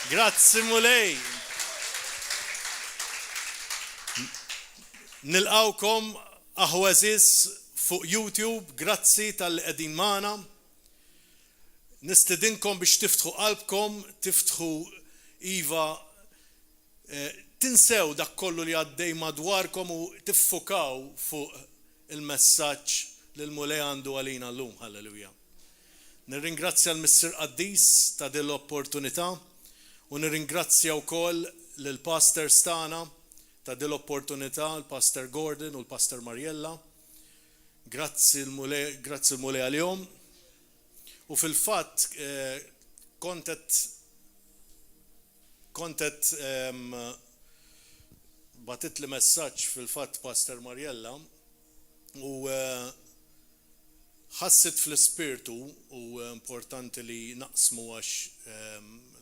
Grazzi Mulej. Nilqgħukom aħwa għeżież fuq YouTube, grazzi talli qegħdin magħna. Nistedinkom biex tiftħu qalbkom, tiftħu iva tinsew dak kollu li għaddej madwarkom u tiffukaw fuq il-messaġġ li l-Mulej għandu għalina llum. Halleluja. Nirringrazzja l-Missier Qaddis ta' din l-opportunità u nirringrazzja wkoll lill-pastors tagħna ta' din l-opportunità, l-Pastor Gordon u l-Pastor Mariella. Grazzi l-Mulej, grazzi l-Mulej għalihom. U fil-fatt kont qed kont qed bagħtitli messaġġ fil-fatt Pastor Mariella u ħasset fl-ispirtu u importanti li naqsmu għax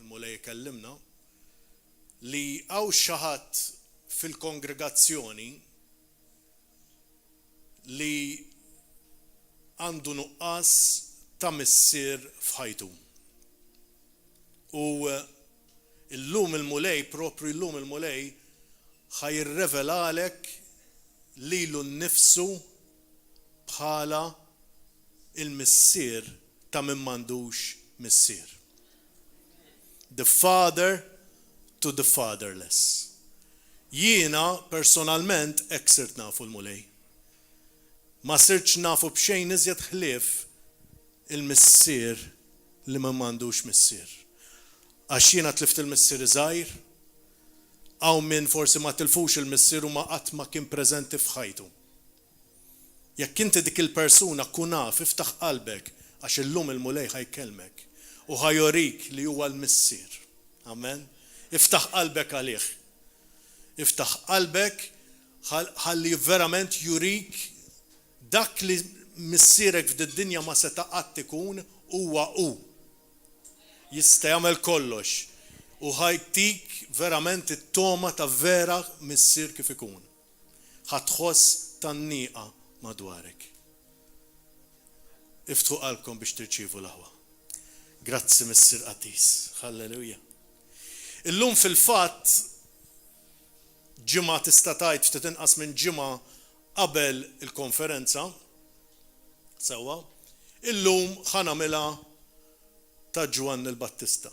il-Mulej ikellimna li hawn xi ħadd fil-kongregazzjoni li għandu nuqqas ta' missier f'ħajtu. U illum il-Mulej, proprju illum il-Mulej, ħa jirrevelalek lilu nnifsu bħala il-missier ta' min m'għandux missier. The father to the fatherless. Jiena personalment hekk sirt nafu l-Mulej. Ma sirtx nafu b'xejn iżjed ħlief il-missier li min m'għandux missier. Għax jiena tlift il-missieri żgħir, hawn min forsi ma tilfux il-missier u ma qatt ma kien preżenti f'ħajtu. Jekk inti dik il-persuna kun af, iftaħ qalbek għax illum il-Mulej ħa jkellmek u ħa jorik li huwa l-Missier. Amen. Iftaħ qalbek għalih. Iftaħ qalbek ħalli verament jurik dak li missierek f'did-dinja ma seta' qatt ikun huwa hu. Jista' jagħmel kollox u ħa jtik verament it-togħma ta' vera missier kif ikun. Ħa tħoss tgħanniqa madwarek. Iftħu qalbkom biex tirċievu l-aħwa. Grazzi Missier Qaddis. Halleluja. Illum fil-fatt ġimgħa tista' tgħid ftit inqas minn ġimgħa qabel il-konferenza, sewwa, illum ħa nagħmilha ta' Ġwanni l-Battista.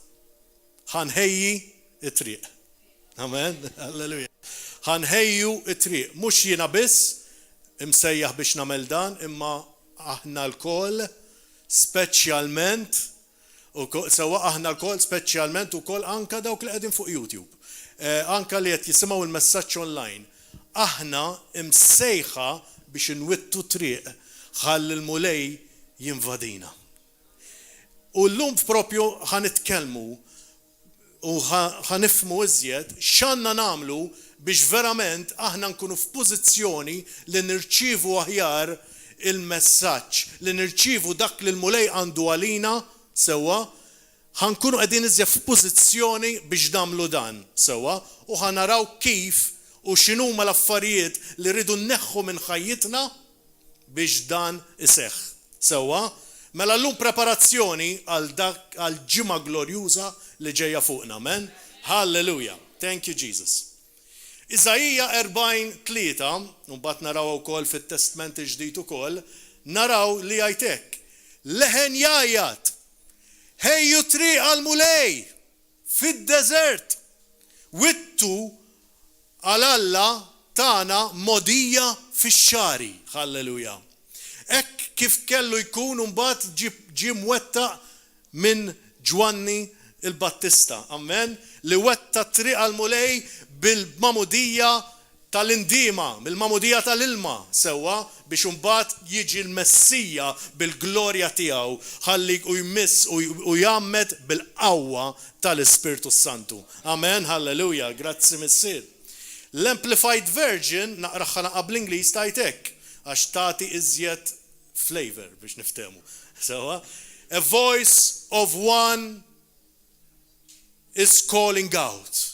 Ħa nħejji t-triq. Amen. Alleluja. Ħa nħejju t-triq. Mhux jiena biss imsejjaħ biex nagħmel dan, imma aħna lkoll speċjalment sewwa aħna lkoll speċjalment ukoll anka dawk li qegħdin fuq YouTube. Eh, anka li qed jisimgħu l-messaġġ online. Aħna imsejħa biex inwittu triq ħalli l-Mulej jinvadina. U llum propju ħa nitkellmu u ħa nifhmu iżjed x'għandna nagħmlu biex verament aħna nkunu f'pożizzjoni li nirċievu aħjar il-messaġġ, li nirċievu dak li l-Mulej għandu għalina sewwa, ħa nkunu qegħdin iżjed f'pożizzjoni biex nagħmlu dan sewwa u ħa naraw kif u x'inhuma l-affarijiet li rridu nneħħu minn ħajjitna biex dan iseħħ. Sewwa? Mela llum preparazzjoni għal dak għall-ġimgħa glorjuża li ġejja fuqna. Amen? Hallelujah. Thank you Jesus. Iżaija 40, 3, u mbagħad narawha wkoll fit-Testment il-Ġdid ukoll, naraw li jgħid hekk, Leħen jgħajjat, Ħejju triq għall-Mulej! Fid-deżert! Wittu għal Alla tagħna mogħdija fix-xagħri. Halleluja! Hekk kif kellu jkun u mbagħad ġie ġie mwettaq minn Ġwanni l-Battista. Amen! Li wetta t-triq għall-Mulej bil-magħmudija tal-indiema, mill-magħmudija tal-ilma, sewwa, biex imbagħad jiġi l-Messija bil-glorja tiegħu ħalli u jmiss u u jgħammed bil-qawwa tal-Ispirtu s-Santu. Amen, hallelujah, grazzi Missier. L-Amplified Version, naqraha naqra bl-Ingliż, tgħid hekk, għax tagħti iżjed flavor biex niftehmu. Sewwa? A voice of one is calling out.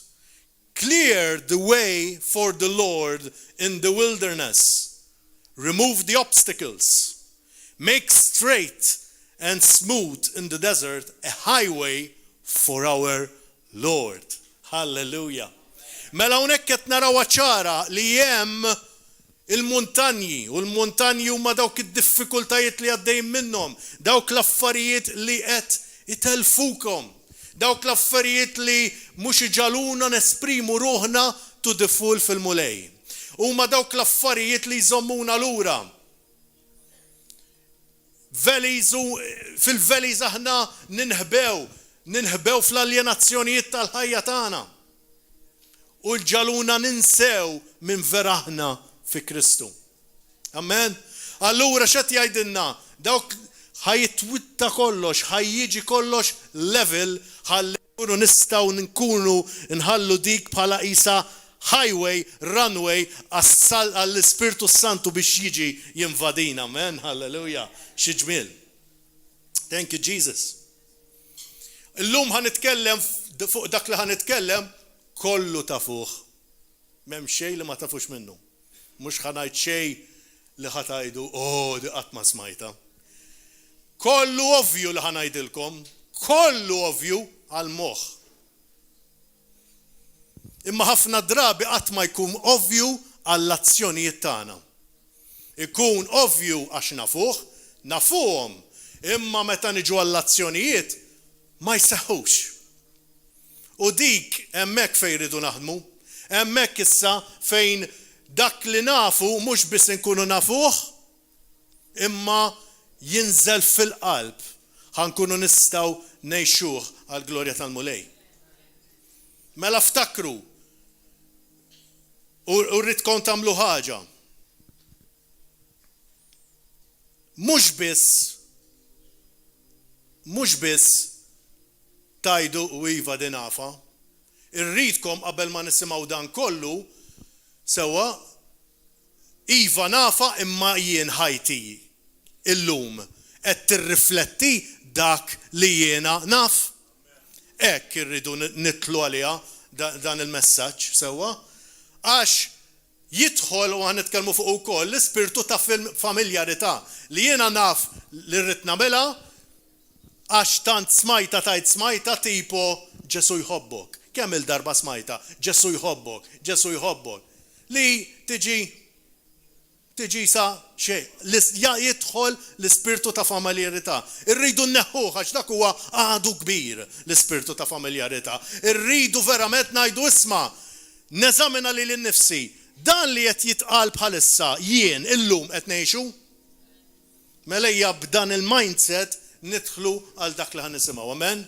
Clear the way for the Lord in the wilderness. Remove the obstacles. Make straight and smooth in the desert a highway for our Lord. Hallelujah. Mela hawnhekk qed narawha ċara li hemm il-muntanji, u l-muntanji huma dawk id-diffikultajiet li għaddejjin minnhom, dawk l-affarijiet li qed itellfukom, dawk l-affarijiet li mhux iġagħluna nesprimu ruħna to the full fil-Mulej. Huma dawk l-affarijiet li jżommuna lura. Valleys u fil-valleys aħna ninħbew, ninħbew fl-aljenazzjonijiet tal-ħajja tagħna. U jġagħluna ninsew min vera aħna fi Kristu. Amen. Allura x'qed jgħidilna? Dawk ħa jitwitta kollox, ħa jiġi kollox level ħalli nkunu nistgħu nkunu nħallu dik bħala qisha highway, runway għall-Ispirtu s-Santu biex jiġi jinvadina. Amen, hallelujah. Xi ġmiel. Thank you Jesus. Illum ħa nitkellem fuq dak li ħa nitkellem kollu tafuh. M'hemm xejn li ma tafux minnu. Mhux ħa ngħid xejn li ħa tgħidu, oh, di qatt ma smajtha. Kollu ovvju li ħa ngħidilkom, kollu ovvju għall-moħħ. Imma ħafna drabi qatt ma jkun ovvju għall-azzjonijiet tagħna. Ikun ovvju għax nafuh, nafuhom, imma meta niġu għall-azzjonijiet ma jseħħux. U dik hemmhekk fejn rridu naħdmu. Hemmhekk issa fejn dak li nafu mhux biss inkunu nafuh, imma jinżel fil-qalb ħa nkunu nistgħu ngħixuh għall-glorja tal-Mulej. Mela ftakru u rridkom tagħmlu ħaġa. Mhux biss mhux biss tgħidu u iva din nafha. Irridkom qabel ma nisimgħu dan kollu sewwa Iva nafha imma jien ħajti illum qed tirrifletti dak li jiena naf. Hekk irridu nidħlu għaliha dan il-messaġġ, sewwa? Għax jidħol, u ħa nitkellmu fuqu wkoll, l-ispirtu ta' familjarità li jiena naf li rrid nagħmilha għax tant smajtha tgħid smajtha tipo Ġesù jħobbok. Kemm-il darba smajtha Ġesù jħobbok, Ġesù jħobbok. Li tiġi tiġi sa xejn. Jidħol l-ispirtu ta' familjarità. Irridu nneħħuh għax dak huwa għadu kbir, l-ispirtu ta' familjarità. Irridu verament ngħidu isma' neżamina lili nnifsi, dan li qed jitqal bħalissa jien illum qed ngħixu? Mela ejja b'dan il-mindset nidħlu għal dak li ħa nisimgħu. Amen?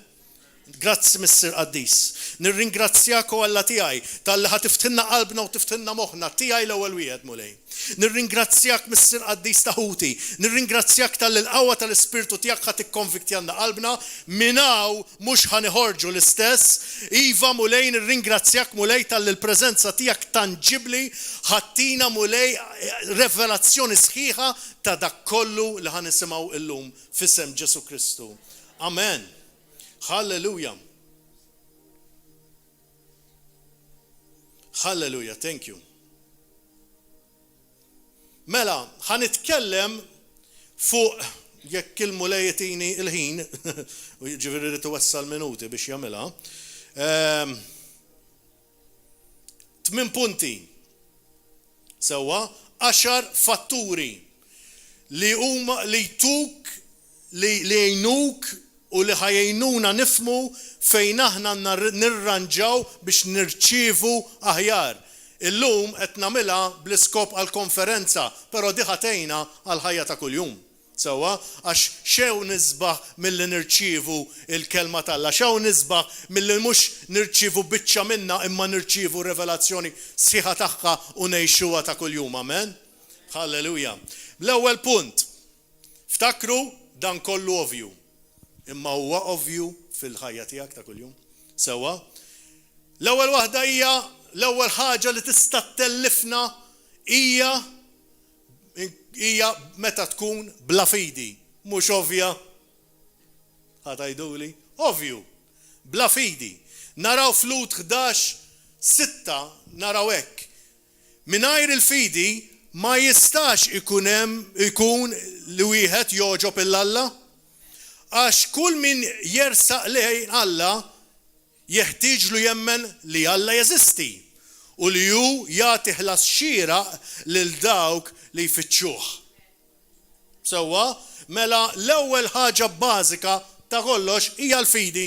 Grazzi Missier Qaddis. Nirringrazzjak o Alla tiegħi talli ħa tiftħilna qalbna u tiftħilna moħħna, tiegħi l-ewwel wieħed, Mulej. Nirringrazzjak Missier Qaddis ta' ħuti. Nirringrazzjak talli l-qawwa tal-Ispirtu tiegħek ħa tikkonviktjalna qalbna. Minn hawn mhux ħa niħorġu l-istess. Iva Mulej nirringrazzjak Mulej talli l-preżenza tiegħek tanġibbli ħa ttina Mulej revelazzjoni sħiħa ta' dak kollu li ħa nisimgħu illum f'isem Ġesù Kristu. Amen. Hallelujah. Hallelujah, thank you. Mela, ħa nitkellem fuq jekk il-Mulej jtini il-ħin, u jiġifieri rrid iwassal minuti biex jagħmilha. Ehm, Tmin punti. Sewwa, għaxar fatturi li huma li jtuk li li jgħinuk u li ħa jgħinuna nifhmu fejn aħna għandna nirranġaw biex nirċievu aħjar. Illum qed nagħmilha bl-iskop għall-konferenza, però di ħa tgħinna għall-ħajja ta' kuljum. Sewwa, għax x'hawn isbaħ milli nirċievu l-Kelma t'Alla? X'hawn isbaħ milli mhux nirċievu biċċa minnha imma nirċievu rivelazzjoni sħiħa tagħha u ngħixuha ta' kuljum? Amen? Hallelujah. L-ewwel punt. Ftakru, dan kollu ovvju. Imma huwa ovvju fil-ħajja tiegħek ta' kuljum? Sewwa? L-ewwel waħda hija, l-ewwel ħaġa li tista' ttellifna hija hija meta tkun bla fidi. Mhux ovvja? Ħa tgħiduli? Ovvju! Bla fidi. Naraw f'Lhud 11, 6 naraw hekk, Mingħajr il-fidi ma jistax ikun hemm ikun li wieħed jogħġob 'il Alla. Għax kull min jersaq lejn Alla. Jeħtieġlu jemmen li Alla jeżisti u li hu jagħti ħlas xieraq lil dawk li jfittxuh. Sewwa, mela l-ewwel ħaġa bażika ta' kollox hija l-fidi.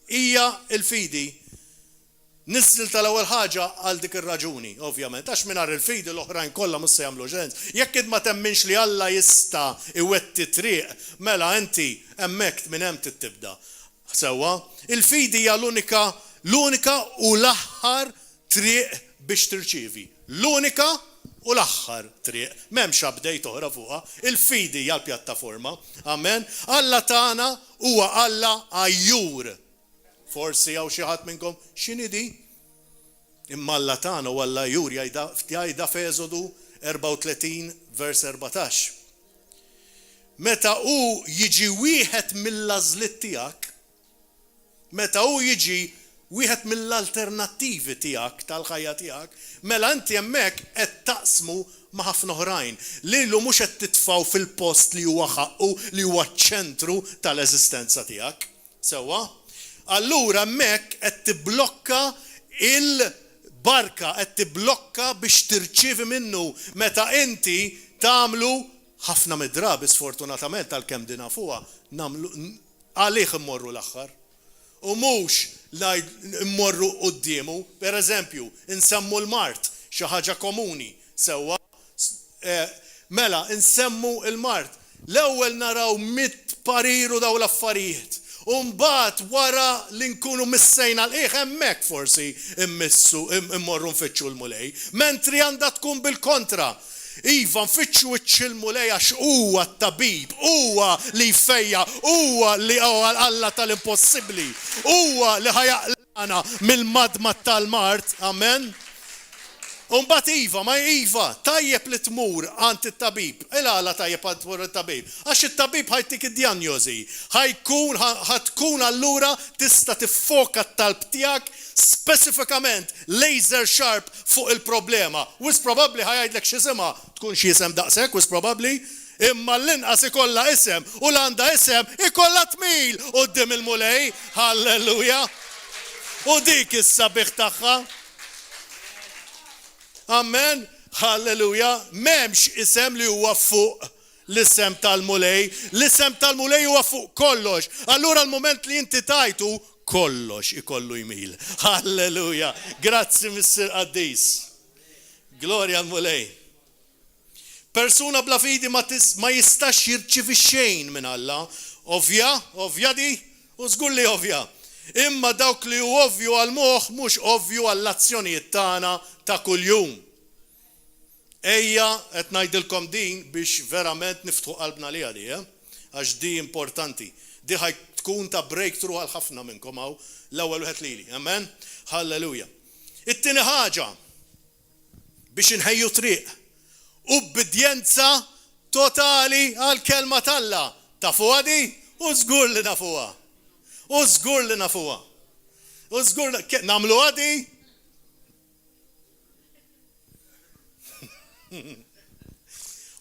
Hija l-fidi. Niżżiltha l-ewwel ħaġa għal dik ir-raġuni, ovvjament, għax mingħajr il-fidi l-oħrajn kollha mhux se jagħmlu sens. Jekk int ma temminx li Alla jista' jwetti triq, mela inti hemmhekk minn hemm trid tibda. Sewwa, il-fidi hija l-unika, l-unika u l-aħħar triq biex tirċievi. L-unika u l-aħħar triq. M'hemmx update oħra fuqha. Il-fidi hija l-pjattaforma. Amen. Alla tagħna huwa Alla għajjur. Forsi hawn xi ħadd minnkom, x'inhi di? Imma Alla tagħna u Alla jur jgħidha jgħidha f'Eżodu 34 vers 14. Meta hu jiġi wieħed mill-għażliet tiegħek, meta hu jiġi wieħed mill-alternattivi tiegħek tal-ħajja tiegħek, mela inti hemmhekk qed taqsmu ma' ħafna oħrajn. Lilu mhux qed titfgħu fil-post li huwa ħaqqu, li huwa ċ-ċentru tal-eżistenza tiegħek. Sewwa? Allura hemmhekk qed tibblokka l-barka, qed tibblokka biex tirċievi minnu meta inti tagħmlu, ħafna mid-drabi sfortunatament għalkemm din nafuha, nagħmlu għalih immorru l-aħħar. U mhux immorru quddiemu. Per eżempju, insemmu l-mard, xi ħaġa komuni, sewwa? Mela, insemmu l-mard. L-ewwel naraw mitt parir u dawn l-affarijiet. U mbagħad wara li nkunu missejna l-qiegħ hemmhekk forsi mmissu mmorru nfittxu l-Mulej. Mentri għandha tkun bil-kontra. Iva, nfittxu wiċċ il-Mulej għax huwa t-tabib, huwa li jfejjaq, huwa li huwa l-Alla tal-impossibbli, huwa li ħa jaqlagħna mill-madmad tal-mard. Amen. U mbagħad iva, ma iva, tajjeb li tmur għand it-tabib. Il-għala tajjeb għand tmur it-tabib? Għax it-tabib ħa jtik id-djanjosi. Ħa jkun, ħa tkun allura tista' tiffoka t-talb tiegħek spesifikament, laser sharp fuq il-problema. Wisq probabbli ħa jgħidlek x'isimha, tkun xi isem daqshekk wisq probabbli, imma l-inqas ikollha isem, u la għandha isem, ikollha tmil quddiem il-Mulej. Hallelujah! U dik is-sabiħ tagħha. Amen. Halleluja. M'hemmx isem li huwa fuq l-isem tal-Mulej. L-isem tal-Mulej huwa fuq kollox. Allura l-mument li inti tajtu, kollox ikollu jmil. Halleluja. Grazzi Missier Qaddis. Glorja l-Mulej. Persuna bla fidi ma, ma jistax jirċivi xejn minn Alla. Ovvja, ovvja di, u żgur li ovvja. Imma dawk li hu ovvju għall-moħħ mhux ovvju għall-azzjonijiet tagħna ta' kuljum. Ejja qed ngħidilkom din biex verament niftħu qalbna għaliha di, eh? Għax di importanti. Di ħa tkun ta' breakthrough għal ħafna minnkom hawn, l-ewwel wieħed lili. Amen? Hallelujah. It-tieni ħaġa, biex inħejju triq. Ubbidjenza totali għall-Kelma t'Alla. Tafuha di? U żgur li nafuha. U żgur li nafuha. U żgur li nagħmluha di?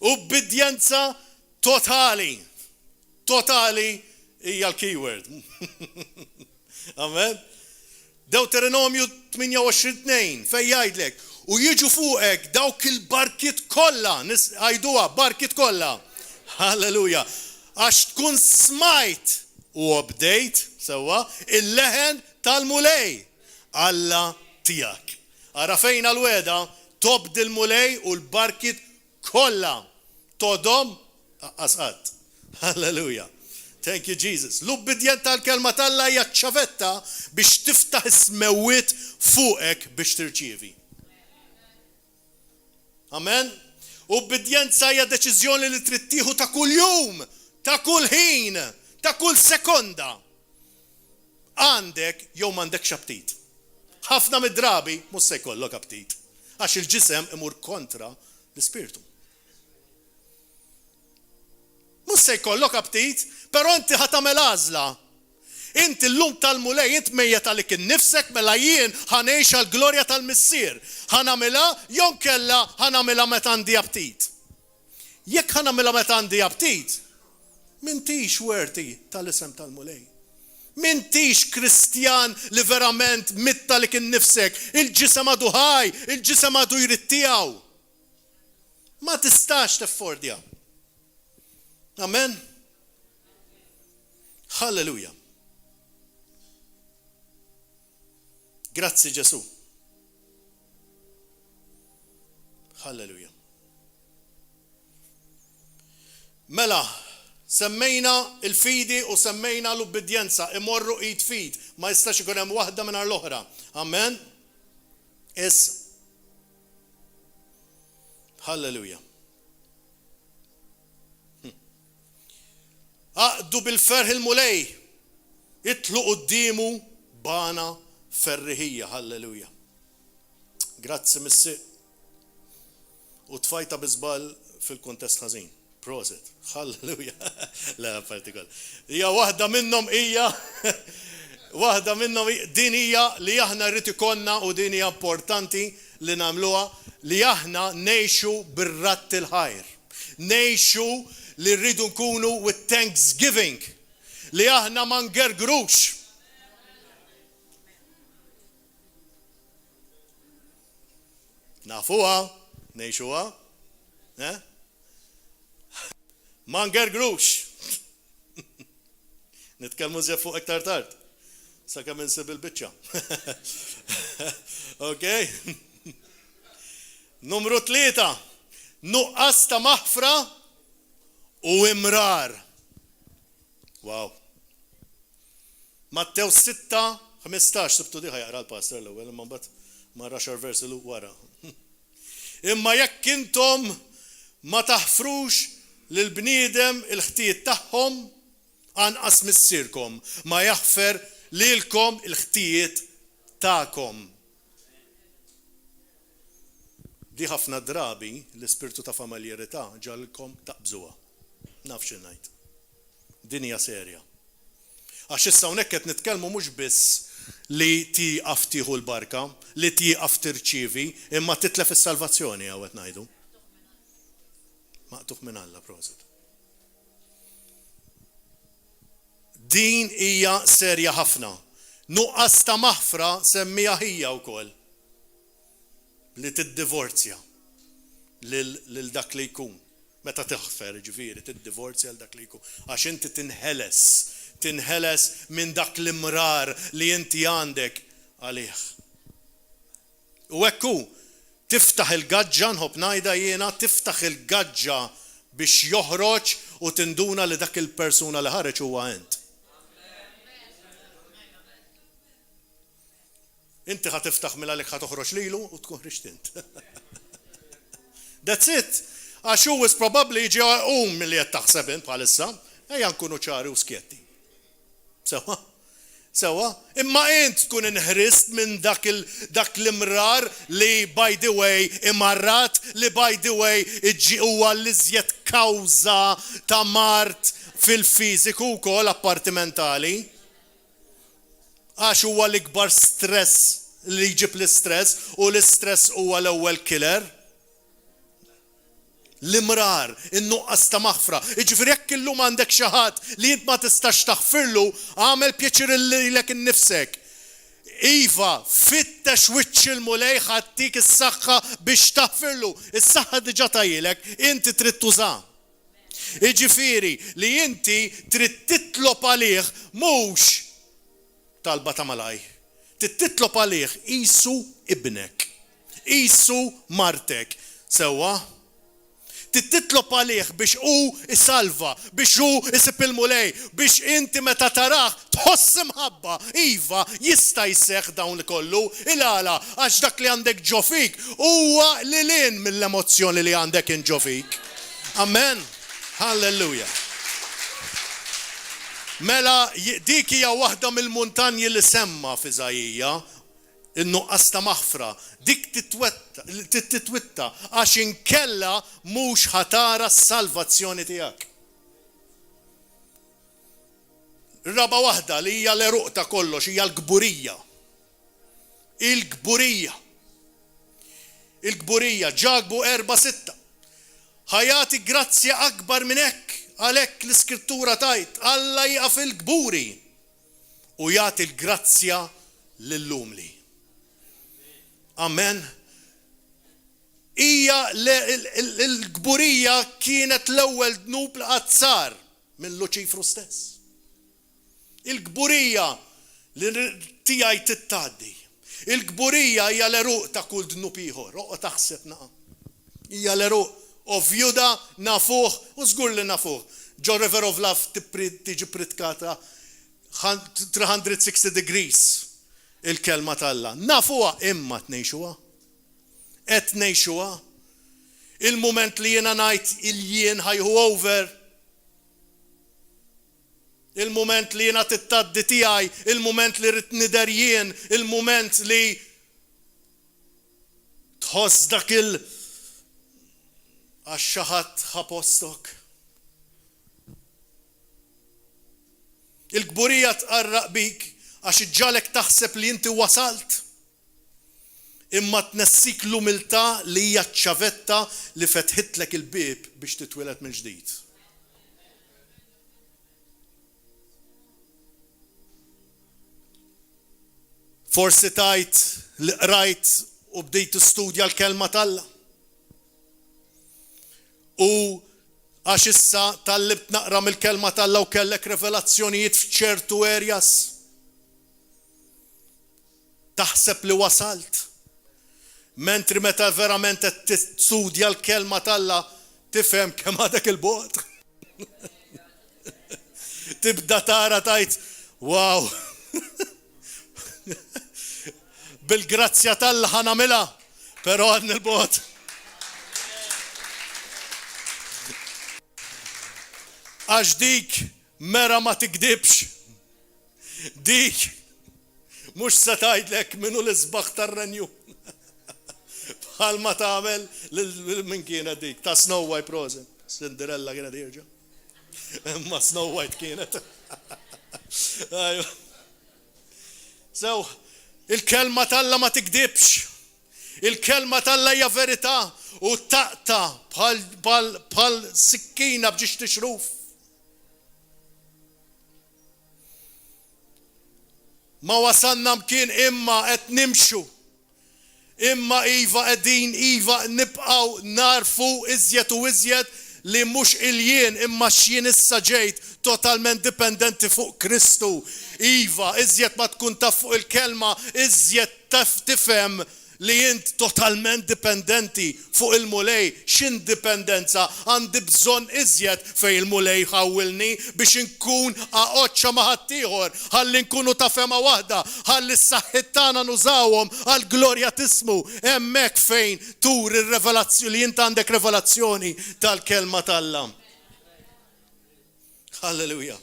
Ubbidjenza totali. Totali hija l-keyword. Amen. Dewteronomju 28 fejn jgħidlek, U jiġu fuqek dawk il-barkiet kollha, għiduha, barkiet kollha. Halleluja. Għax tkun smajt u obdejt, sewwa, il-leħen tal-Mulej, Alla tiegħek. Ara fejn l-wegħda, tobdi l-Mulej u l-barkiet kollha. Tgħoddhom? Aqqas qatt. Hallelujah. Thank you Jesus. L-ubbidjenza tal-kelma t'Alla hija ċ-ċavetta biex tiftaħ is-smewwiet fuqek biex tirċievi. Amen. Ubbidjenza hija deċiżjoni li trid tieħu ta' kuljum, ta' kull ħin, ta' kull sekonda. Għandek jew m'għandekx aptit. Ħafna mid-drabi mhux se jkollok aptit għax il-ġisem imur kontra l-ispirtu. Mhux se jkollok aptit, però inti ħa tagħmel għażla. Inti llum tal-Mulej, int mejjet għalik innifsek, mela jien ħa ngħix għall-glorja tal-Missier. Ħa nagħmilha jew nkella ħa nagħmilha meta għandi aptit. Jekk ħa nagħmilha meta għandi aptit, m'intix worthy tal-isem tal-Mulej. M'intix Kristjan li verament mitt għalik innifsek. Il-ġisem għadu ħaj, il-ġisem għadu jrid tiegħu. Ma tistax teffordja. Amen? Halleluja. Grazzi Ġesù. Halleluja. Mela, semmejna l-fidi u semmejna l-ubbidjenza, imorru id f'id, ma jistax ikun hemm waħda mingħajr l-oħra. Amen? Issa. Halleluja. Hm. Aqdu bil-ferħ il-Mulej, itlu quddiemu b'għana ferriħija. Halleluja. Grazzi Missier. U tfajta bi żball fil-kuntest ħażin. Proset. Halleluja. Le, apparti koll. Hija waħda minnhom hija waħda minnhom din hija li aħna rrid ikollna u din hija importanti li nagħmluha li aħna ngħixu bir-radd il-ħajr. Ngħixu li rridu nkunu with thanksgiving. Li aħna ma ngergrux. Nafuha, ngħixuha, eh? Ma ngergrux. Nitkellmu żjed fuq iktar tard. Sakemm insib il-biċċa. Ok? Numru 3. Nuqqas ta' maħfra u imrar. Wow. Mattew 6, 15, sibtu di ħa jaqra l-pastor l-ewwel, imma mbagħad mar għaxar versi l wara. Imma jekk intom ma taħfrux lill-bniedem il-ħtijiet tagħhom, anqas Missierkom ma jaħfer lilkom il-ħtijiet tagħkom. Di ħafna drabi l-ispirtu ta' familjarità ġagħalkom taqbżuha. Naf xi ngħid. Din hija serja. Għax issa hawnhekk qed nitkellmu mhux biss li tieqaf tieħu l-barka, li tieqaf tirċievi, imma titlef is-salvazzjoni hawn qed ngħidu. Maqtugħ minn Alla, prosit. Din hija serja ħafna. Nuqqas ta' maħfra semmiha ħija wkoll. Li tiddivorzja lil dak li jkun. Meta taħfer, jiġifieri, tiddivorzja lil dak li jkun. Għax inti tinħeles, tinħeles minn dak l-imrar li inti għandek għalih. U hekk hu, tiftaħ il-gaġġa, nħobb ngħidha jiena, tiftaħ il-gaġġa biex joħroġ u tinduna li dak il-persuna li ħareġ huwa int. Inti ħa tiftaħ mela għalhekk ħa toħroġ lilu u tkun ħriġt int. That's it. Għax hu is probabbli jiġi għum milli qed taħseb int bħalissa. Ejja nkunu ċari u skjetti. Sewwa? Sewwa? Imma int tkun inħrist minn dak il dak l-imrar li by the way imarrat, li by the way huwa l-iżjed kawża ta' mard fil-fiżiku wkoll apparti mentali. Għax huwa l-ikbar stress li jġib l-istress u l-istress huwa l-ewwel killer. L-imrar, in-nuqqas ta' maħfra. Jiġifieri jekk illum għandek xi ħadd li int ma tistax taħfirlu, agħmel pjaċir lilek innifsek. Iva, fittex wiċċ il-Mulej ħa jtik is-saħħa biex taħfirlu. Is-saħħa diġà tahielek, inti trid tużaha. Jiġifieri li inti trid titlob għalih mhux talba ta' malajr. Trid titlob għalih qisu ibnek, qisu martek. Sewwa? Trid titlob għalih biex hu jsalva, biex hu jsib il-Mulej, biex inti meta tarah tħoss imħabba. Iva, jista' jseħħ dawn kollu. Il-għala? Għax dak li għandek ġo fik huwa lil hinn mill-emozzjoni li għandek int ġo fik. Amen. Hallelujah. Mela dik hija waħda mill-muntanji li semma f'Iżaija, in-nuqqas ta' maħfra. Dik titwitta għax inkella mhux ħa tara s-salvazzjoni tiegħek. Ir-raba' waħda li hija l-għeruq ta' kollox hija l-kburija. Il-kburija. Il-kburija, Ġakbu 4:6. Ħa jagħti grazzja akbar minn hekk, għalhekk l-Iskrittura tgħid, Alla jieqaf il-kburi. U jagħti l-grazzja lill-umli. Amen. Hija l-kburija kienet l-ewwel dnub li qatt sar minn Luċifru stess. Il-kburija li tiegħi trid tgħaddi. Il-kburija hija l-għeruq ta' kull dnub ieħor. Oqgħod aħseb naqa'. Hija l-għeruq. Ovvju da, nafuh, u żgur li nafuh. Ġo River of Love tiġi ppritkata 360 degrees il-Kelma t'Alla. Nafuha imma tnejxuha? Qed ngħixuha? Il-mument li jiena ngħid il-jien ħa jieħu over, il-mument li jiena trid tgħaddi tiegħi, il-mument li rrid nidher jien, il-mument li tħoss dak il għax xi ħadd ħa postok. Il-kburija tqarraq bik għax iġġagħlek taħseb li inti wasalt. Imma tnessik l-umiltà li hija ċ-ċavetta li fetħitlek il-bieb biex titwieled mill-ġdid. Forsi tgħid li qrajt u bdejt tistudja l-Kelma t'Alla. U għax issa tgħallimt naqra mill-Kelma t'Alla u kellek revelazzjonijiet f'ċertu areas. Taħseb li wasalt. Mentri meta verament qed tistudja l-Kelma t'Alla tifhem kemm għadek 'il bogħod. Tibda tara tgħid, wow! Bil-grazzja t'Alla ħa nagħmilha, però għadni 'l bogħod. Għax dik mera ma tikdibx. Dik mhux se tgħidlek min hu l-isbaħ tar-renju. Bħalma tagħmel lil min kienet dik ta' Snow White proset. Cinderella kienet ħierġa. Imma Snow White kienet. Sew, il-kelma t'Alla ma tikdibx. Il-kelma t'Alla hija verità u taqta' bħal sikkina b'ġiex tixruf. Ma wasalna mkien imma qed nimxu. Imma iva qegħdin iva nibqgħu nagħrfu iżjed u iżjed li mhux il-jien imma x'jien issa ġejt totalment dipendenti fuq Kristu. Iva, iżjed ma tkun taf fuq il-Kelma, iżjed tifhem li int totalment dipendenti fuq il-Mulej, x'indipendenza, għandi bżonn iżjed fejn il-Mulej jħawwilni biex inkun għaqodxa ma' ħaddieħor, ħalli nkunu ta' fehma waħda, ħalli s-saħħiet tagħna nużawhom għall-glorja t'ismu, hemmhekk fejn turi r-revelazzjoni li int għandek revelazzjoni tal-Kelma t'Alla. Halleluja.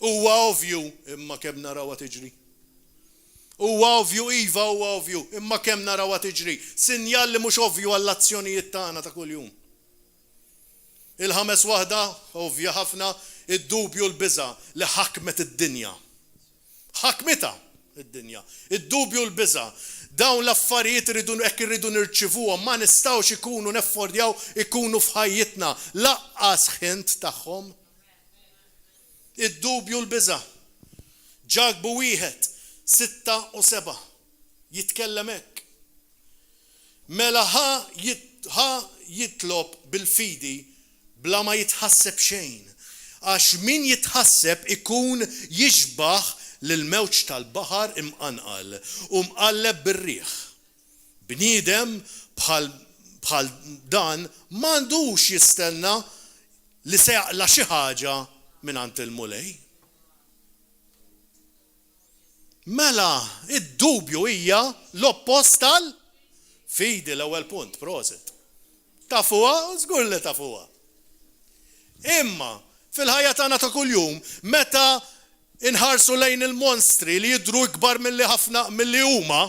Huwa ovvju, imma kemm narawha tiġri. Huwa ovvju, iva huwa ovvju, imma kemm narawha tiġri. Sinjal li mhux ovvju għall-azzjonijiet tagħna ta' kuljum. Il-ħames waħda, ovvja ħafna, id-dubju u l-biża' li ħakmet id-dinja. Ħakmitha id-dinja. Id-dubju u l-biża'. Dawn l-affarijiet irridu hekk irridu nirċivuhom, ma nistgħux ikunu neffordjaw ikunu f'ħajjitna, lanqas hint tagħhom. Id-dubju u l-biża'. Ġakbu wieħed, sitta u sebgħa, jitkellem hekk, Mela ħa ħa jitlob bil-fidi bla ma jitħasseb xejn, għax min jitħasseb ikun jixbah lill-mewġ tal-baħar imqanqal u mqalleb bir-riħ. Bniedem bħal bħal dan m'għandux jistenna li se jaqla' xi ħaġa mingħand il-Mulej. Mela, id-dubju hija l-oppost tal-fidi, l-ewwel punt, prosit. Tafuha? Żgur li tafuha. Imma, fil-ħajja tagħna ta' kuljum, meta inħarsu lejn il-monstri li jidhru ikbar milli ħafna milli huma,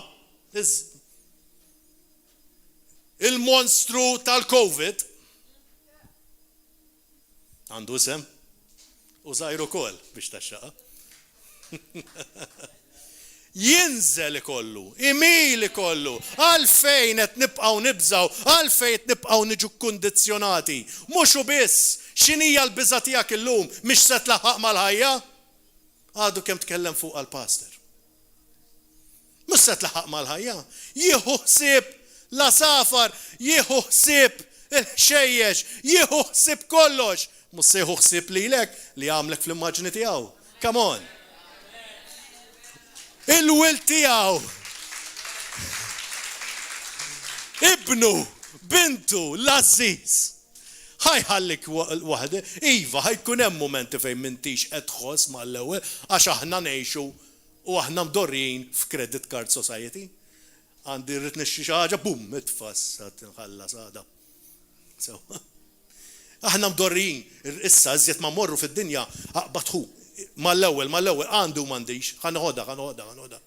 il-monstru tal-Covid, Għandu isem? U żgħir ukoll biex taxxaqa. Jinżel ikollu, imil ikollu, għalfejn qed nibqgħu nibżgħu, għalfejn qed nibqgħu niġu kkundizzjonati. Mhux hu biss, x'inhija l-biża' tiegħek illum mhix se tlaħħaq mal-ħajja? Għadu kemm tkellem fuqha l-pastor. Mhux se tlaħħaq mal-ħajja. Jieħu ħsieb l-għasafar, jieħu ħsieb il-ħxejjex, jieħu ħsieb kollox. Mhux se jieħu ħsieb lilek li għamlek fl-immaġni tiegħu. Come on. Il-wild tiegħu. Ibnu, bintu, l-għażiż. Ħa jħallik waħdek. Iva, ħa jkun hemm mumenti fejn m'intix qed tħoss mal-ewwel għax aħna ngħixu u aħna mdorrijin f'credit card society. Għandi rrid nixtri xi ħaġa, bum, itfa' issa nħallas għada. Sewwa. Aħna mdorrijin, issa iżjed ma mmorru fid-dinja, aqbad ħu, mal-ewwel, mal-ewwel, għandi u m'għandix, ħa noħodha, ħa noħodha, ħa noħodha.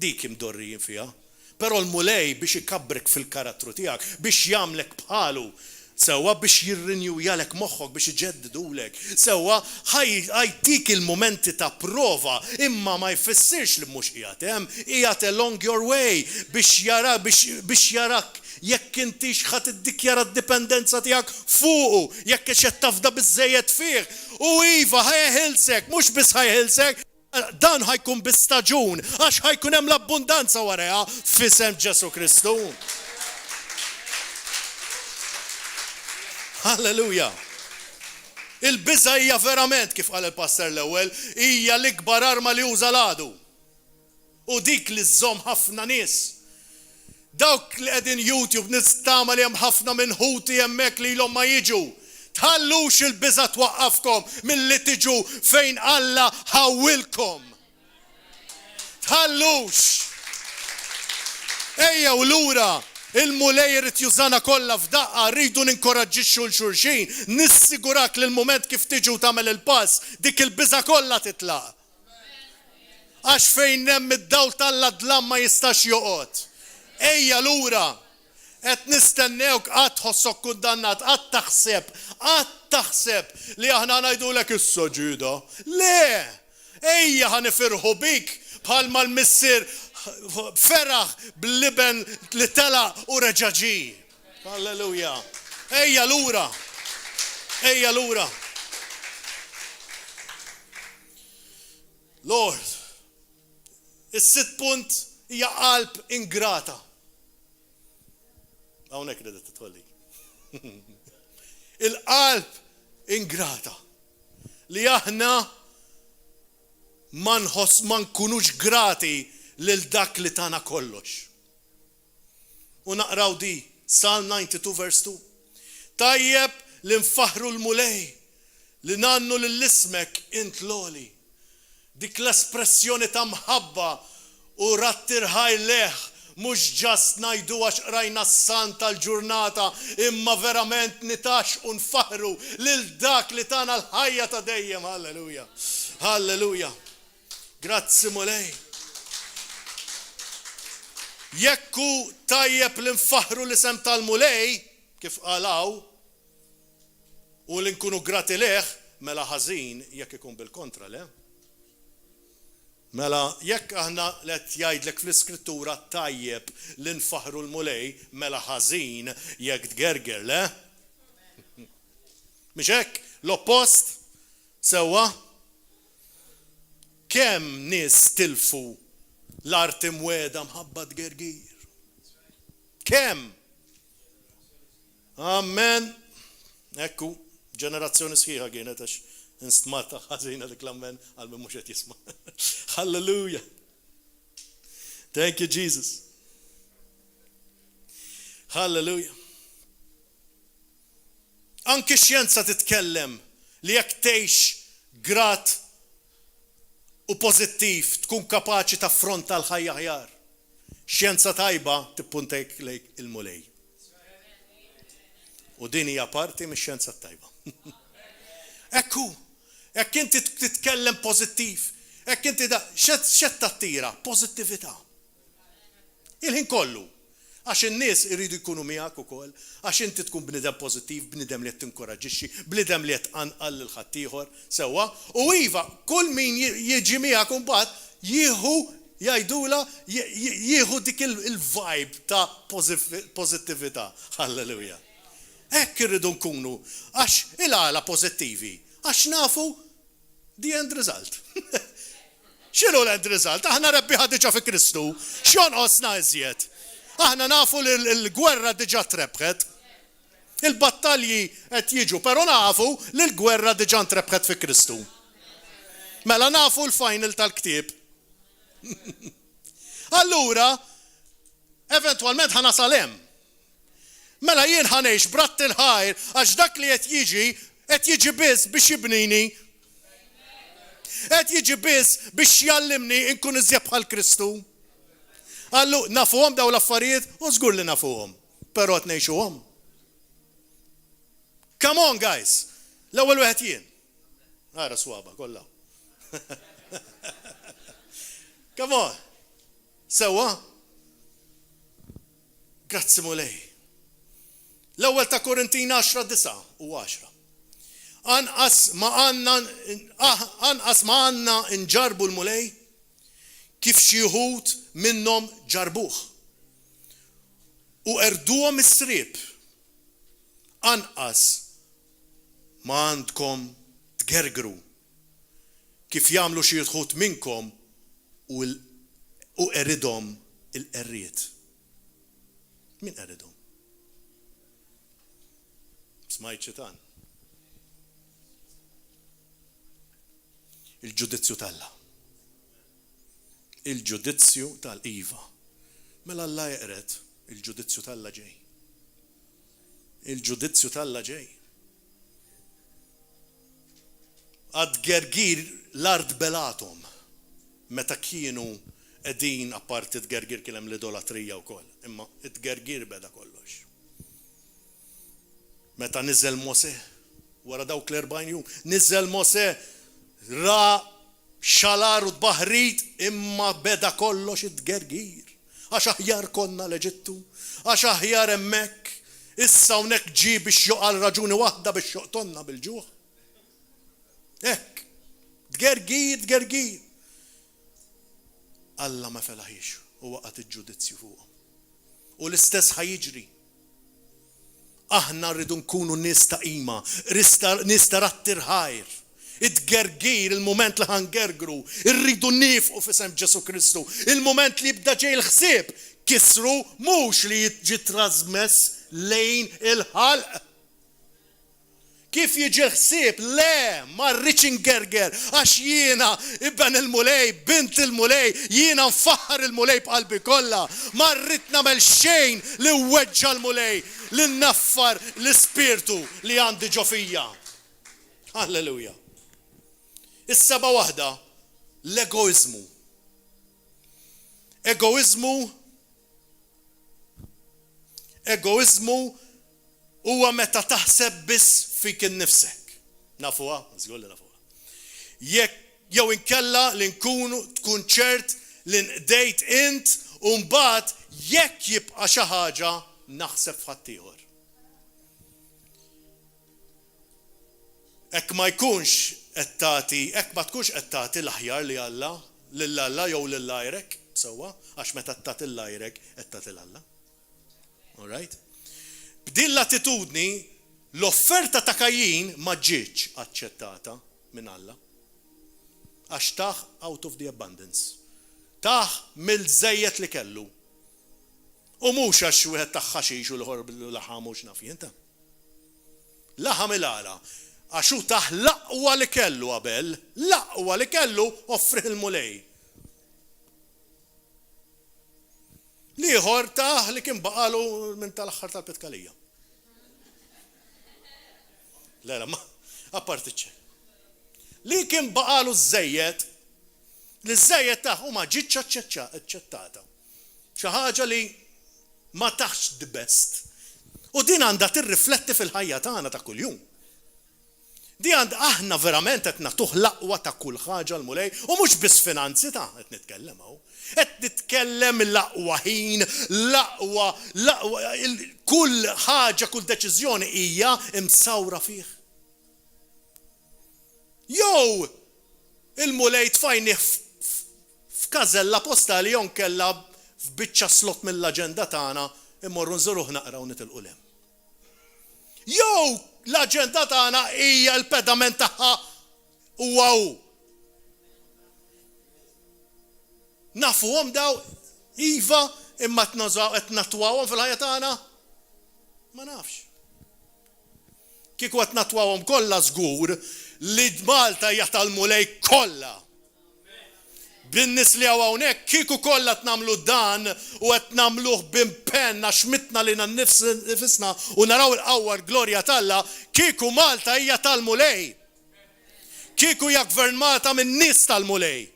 Dik imdorrijin fiha. Però l-Mulej biex ikabbrek fil-karattru tiegħek, biex jagħmlek bħalu, sewwa, biex jirrinewjalek moħħok, biex iġeddidulek, sewwa, ħa jtik il-mumenti ta' prova, imma ma jfissirx li mhux qiegħed hemm, qiegħed along your way biex jara, biex, biex jarak jekk intix ħa tiddikjara d-dipendenza tiegħek fuqu, jekk hix qed tafda biżżejjed fih. U iva, ħa jeħilsek, mhux biss ħa jeħilsek, Dan ħa jkun bi staġun, għax ħa jkun hemm l-abbundanza warajha f'isem Ġesù Kristu. Halleluja! Il-biża' hija verament, kif qal il-pastor l-ewwel, hija l-ikbar arma li juża l-għadu. U dik li żżomm ħafna nies. Dawk li qegħdin YouTube nittama li hemm ħafna minn ħuti hemmhekk li ilhom ma jiġu. Tħallux il-biża' twaqqafkom milli tiġu fejn Alla ħawwilkom. Tħallux. Ejjew lura. Il-Mulej irid jużana kollha f'daqqa, rridu ninkoraġġixxu 'l xulxin. Nissigurak li l-mument kif tiġi u tagħmel il-pass, dik il-biża' kollha titlaq. Għax fejn hemm id-dawl t'Alla d-dlam ma jistax joqgħod. Ejja lura! Qed nistennewk, qatt tħossok kundannat, qatt taħseb, qatt taħseb li aħna ngħidulek issa ġieda. Le! Ejja ħa nifirħu bik bħalma l-missier feraħ bl-iben li telaq u reġa' ġie. Halleluja! Ejja lura! Ejja lura! Lord, is-sitt punt hija qalb ingrata. Hawnhekk ridet tidħol Il-qalb ingrata li aħna ma nħoss ma nkunux grati lil dak li tana kollox. U naqraw di, Psalm 92 verse 2. Tajjeb li nfaħħru l-Mulej, li ngħannu lil ismek int l-Għoli. Dik l-espressjoni ta' mħabba u radd irħajr lejh mhux just ngħidu għax qrajna s-salm tal-ġurnata imma verament nitgħaxxqu nfaħħru lil dak li tana l-ħajja ta' dejjem. Halleluja! Halleluja! Grazzi Mulej. Jekk hu tajjeb li nfaħħru l-isem tal-Mulej, kif qal hawn, u li nkunu grati lejh, mela ħażin jekk ikun bil-kontra, le? Mela jekk aħna qed jgħidlek fl-Iskrittura tajjeb li nfaħħru l-Mulej, mela ħażin jekk tgerger, le? Mhix hekk? L-oppost? Sewwa? Kemm nies tilfu l-art imwiegħda mħabba tgergir? Kemm? Amen! Hekk hu, ġenerazzjoni sħiħa kienet għax instmata ħażina dik l-amen għal min mhux qed jisma'. Hallelujah! Thank you Jesus. Hallelujah. Anki x-xjenza titkellem li jekk tgħix grat u pożittiv tkun kapaċi taffronta l-ħajja aħjar. Xjenza tajba tippuntek lejk il-Mulej. U din hija parti mix-xjenza t-tajba. Hekk hu. Jekk inti titkellem pożittiv, jekk inti da, x'qed tattira? Pożittività. Il-ħin kollu. Għax in-nies iridu jkunu miegħek ukoll, għax inti tkun bniedem pożittiv, bniedem li qed tinkoraġġixxi, bniedem li qed tqanqal lil ħaddieħor, sewwa? U iva, kull min jiġi miegħek imbagħad jieħu, jgħidulha, jieħu dik il-vibe ta' pożittività. Hallelujah. Hekk irridu nkunu, għax il-għala pożittivi? Għax nafu. The end result. X'inhu l-end result? Aħna rebbieħa diġà fi Kristu. X'jonqosna iżjed? Aħna nafu li l-gwerra diġà trebħet. Il-battalji qed jiġu, però nafu li l-gwerra diġà ntrebħet fi Kristu. Mela nafu l-final tal-ktieb. Allura, eventwalment ħa nasal hemm. Mela jien ħa ngħix b'radd il-ħajr għax dak li qed jiġi qed jiġi biss biex jibnini. Qed jiġi biss biex jgħallimni nkun iżjed bħal Kristu. Allu nafuhom dawn l-affarijiet u żgur li nafuhom, però qed ngħixuhom. Come on guys! L-ewwel wieħed jien. Ara swaba kollha. Come on. Sewwa? Grazzi Mulej. L-ewwel ta' Korintin 10 9 u 10. Anqas ma għandna ah, anqas ma għandna nġarbu l-Mulej kif xi wħud minnhom ġarbuh. U qerduhom is-sriep. Anqas ma għandkom tgergru kif jagħmlu xi wħud minnkom u u qeridhom il-qerried. Min qeridhom? Smajt xitan. Il-ġudizzju t'Alla. Il-ġudizzju tal-Iva. Mela Alla jeqred, il-ġudizzju t'Alla ġej. Il-ġudizzju t'Alla ġej. Għat-tgergir l-art belgħathom meta kienu qegħdin, apparti t-tgergir kien hemm l-idolatrija wkoll, imma t-tgergir beda kollox. Meta niżel Mosè, wara dawk l-erbgħin jum, niżel Mosè, ra xalar u tbaħrid imma beda kollox it-tgergir. Għax aħjar konna l-Eġittu, għax aħjar hemmhekk, issa hawnhekk ġie biex joqgħal raġuni waħda biex joqtolna bil-ġuħ. Hekk. Tgergir, tgergir. Alla ma felaħiex u waqgħet il-ġudizzju fuqhom. U l-istess ħa jiġri. Aħna rridu nkunu nies ta' qima, nies ta' radd il-ħajr. It-tgergir, il-mument li ħa ngergru, irridu niefqu f'isem Ġesù Kristu. Il-mument li jibda ġej il-ħsieb, kissru mhux li jiġi trasmess lejn il-ħalq. Kif jiġi l-ħsieb? Le, ma rridx ingerger, għax jiena iben il-Mulej, bint il-Mulej, jiena nfaħħar il-Mulej b'qalbi kollha. Ma rrid nagħmel xejn li nweġġa' l-Mulej, li nnaffar l-ispirtu li għandi ġo fija. Halleluja. Is-seba' waħda, l-egoiżmu. Egoiżmu Egoiżmu huwa meta taħseb biss fik innifsek. Nafuha? Żgur li nafuha. Jekk jew inkella li nkunu tkun ċert li nqdejt int u mbagħad jekk jibqa' xi ħaġa naħseb f'ħaddieħor. Hekk ma jkunx qed tagħti, hekk ma tkunx qed tagħti l-aħjar li Alla, lil Alla jew lil għajrek, sewwa, għax meta tagħti 'l għajrek qed tagħti 'l Alla. All right? B'din l-attitudni, l-offerta ta' Kajjin ma ġietx aċċettata minn Alla. Għax tah out of the abundance. Tah mill-żejjed li kellu. U mhux għax wieħed tah ħaxix u l-ieħor laħam u x'naf jien ta'. Laħam il-għala. Għax hu tah l-aqwa li kellu Abel, l-aqwa li kellu offrih il-Mulej. L-ieħor tah li kien baqalu minn tal-aħħar tal-pitkalija. Le, le, ma, apparti ċ Li kien baqalu żejjed, li żejjed tah u ma ġietx aċċettata. Xi ħaġa li ma taħx the best. U din għandha tirrifletti fil-ħajja tagħna ta' kuljum. Di għand aħna verament qed nagħtuh l-aqwa ta' kull ħaġa l-Mulej u mhux biss finanzi ta' qed nitkellem hawn. Qed nitkellem l-aqwa ħin, l-aqwa, l-aqwa, kull ħaġa, kull deċiżjoni hija msawra fih. Jew il-Mulej tfajnih f'każella postali jew nkella f'biċċa slot mill-aġenda tagħna immorru nżuruh naqra u nitilqu 'l hemm. Jew l-aġenda tagħna hija l-pedament tagħha. Huwa hu. Nafuhom daw, iva, imma qed nattwawhom fil-ħajja tagħna? Ma nafx. Kieku qed nattwawhom kollha żgur li Malta hija tal-Mulej kollha. Bin-nies li hawn hawnhekk, kieku kollha qed nagħmlu dan u qed nagħmluh b'impenn għax mitna lilna nnifisna u naraw il-qawwa l-glorja t'Alla, kieku Malta hija tal-Mulej. Kieku hija gvernmata minn nies tal-Mulej.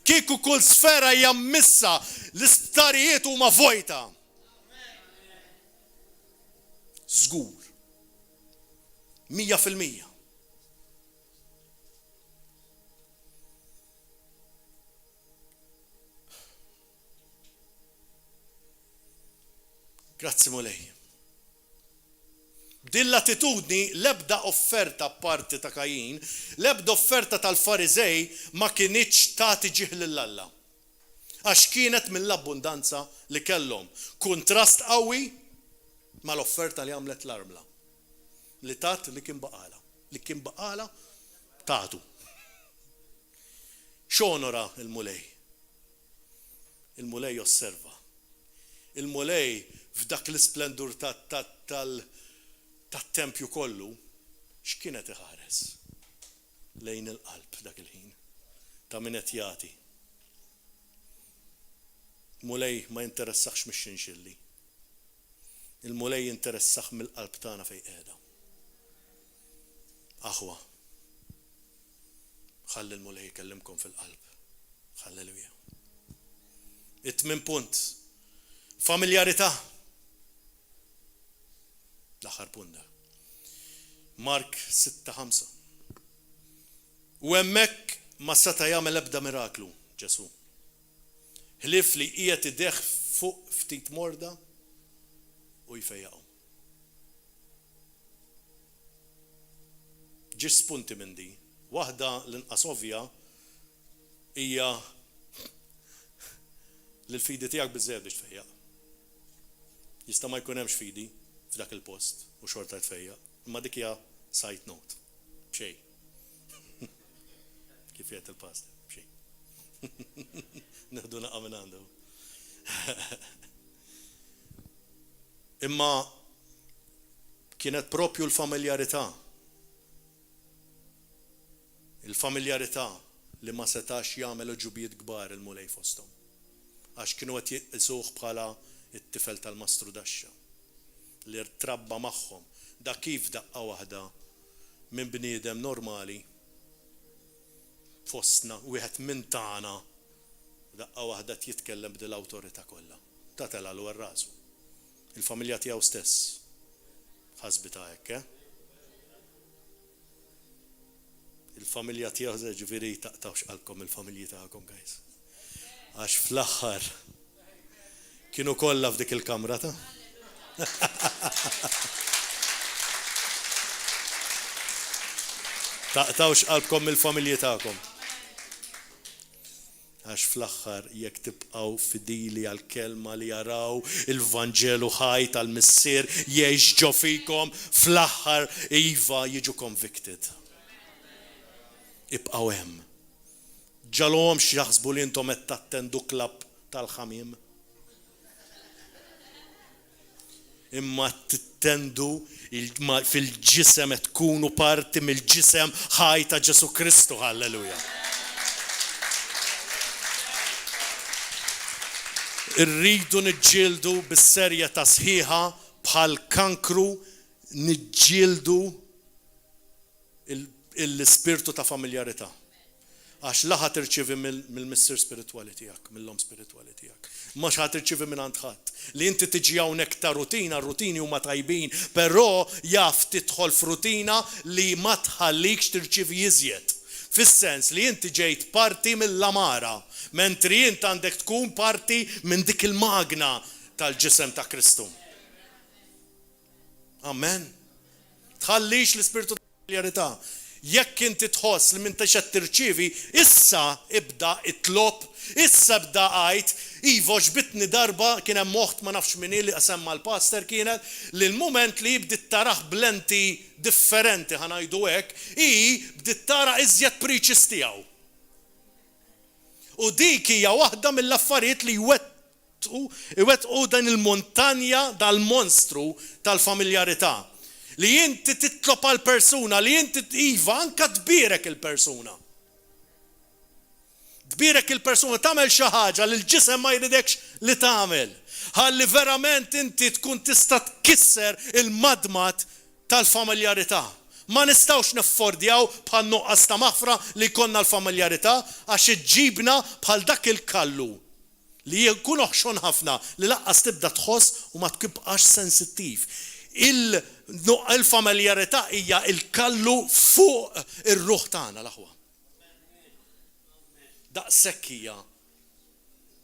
Kieku kull sfera hija mmissa, l-isptarijiet huma vojta. Żgur. 100%. Grazzi Mulej. B'din l-attitudni l-ebda offerta apparti ta' Kajin, l-ebda offerta tal-Fariżej ma kinitx tagħti ġieħ lil Alla. Għax kienet mill-abbundanza li kellhom. Kuntrast qawwi mal-offerta li għamlet l-armla. Li tat li kien baqgħalha. Li kien baqgħalha tatu. X'onora l-Mulej! Il-Mulej josserva. Il-Mulej f'dak l-isplendur tat-tempju kollu, x'kien qed iħares? Lejn il-qalb dak il-ħin ta' min qed jagħti. Mulej ma jinteressahx mix-xinxilli. Il-Mulej jinteressah mill-qalb tagħna fejn qiegħda. Aħwa, ħalli l-Mulej ikellimkom fil-qalb. Halleluja. It-tmien punt. Familjarità. L-aħħar punt da. Mark 6:5. U hemmhekk ma seta' jagħmel ebda miraklu Ġesù. Ħlief li jqiegħed idejh fuq ftit morda u jfejjaqhom. Ġiex spunti minn din. Waħda l-inqas ovvja hija li l-fidi tiegħek biżżejjed biex tfejjaq. Jista' ma jkun hemmx fidi f'dak il-post u xorta tfejjaq, imma dik hija side note. B'xejn. Kif jgħid il-pastor, b'xejn. Nieħdu naqa' minn għandu. Imma kienet propju l-familjarità, il-familjarità li ma setax jagħmel għeġubijiet kbar il-Mulej fosthom, għax kienu qed jqisuh bħala t-tifel tal-mastrudaxxa li trabba magħhom, da kif daqqa waħda minn bniedem normali fostna, wieħed minn tagħna, daqqa waħda qed jitkellem b'dil awtorità kollha. Ta telgħalu għal rasu. Il-familja tiegħu stess ħasbitha hekk, eh? Il-familja tiegħu, ġifieri taqtgħux qalbkom mill-familji tagħkom, guys. Għax fl-aħħar kienu kollha f'dik il-kamra ta'. Taqtgħux qalbkom mill-familji tagħkom. Għax fl-aħħar jekk tibqgħu fidili għall-kelma li jaraw il-Vanġelu ħaj tal-Missier jgħix ġo fikom, fl-aħħar iva jiġu convicted. Ibqgħu hemm. Ġagħluhomx jaħsbu li intom qed tattendu club tal-ħamiem. Imma tittendu fil-ġisem qed tkunu parti mill-ġisem ħaj ta' Ġesù Kristu. Halleluja! Irridu niġġieldu bis-serjetà sħiħa bħal kankru niġġieldu l-ispirtu ta' familjarità. Għax la ħa tirċievi mill-missier spiritwali tiegħek, mill-omm spiritwali tiegħek. Mhux ħa tirċievi mingħand ħadd. Li inti tiġi hawnhekk ta' rutina, r-rutini huma tajbin, però jaf tidħol f'rutina li ma tħallikx tirċievi iżjed. Fis-sens li inti ġejt parti mill-għamara, mentri int għandek tkun parti minn dik il-magna tal-ġisem ta' Kristu. Amen. Tħallix l-ispirtu ta' familjarità. Jekk inti tħoss li m'intix qed tirċievi, issa ibda itlob, issa ibda għid, iva għoġbitni darba kien hemm oħt ma nafx min hi li semma l-pastor kienet, li l-mument li hi bdiet. tarah b'lenti differenti ħa ngħidu hekk, hi bdiet tara iżjed preaches tiegħu. U dik hija waħda mill-affarijiet li jwettqu iwettqu din il-muntanja dal-monstru tal-familjarità. Li inti titlob għal persuna, li inti iva anke tbierek il-persuna. Tbierek il-persuna, tagħmel xi ħaġa li l-ġisem ma jridekx li tagħmel. Ħalli verament inti tkun tista' tkisser il-madmad tal-familjarità. Ma nistgħux neffordjaw bħal nuqqas ta' maħfra li jkollna l-familjarità għax iġġibna bħal dak il-kallu li jkun oħxon ħafna li lanqas tibda tħoss u ma tibqax sensittiv. Il-familjarità hija l-kallu fuq ir-ruħ tagħna l-aħwa. Daqshekk hija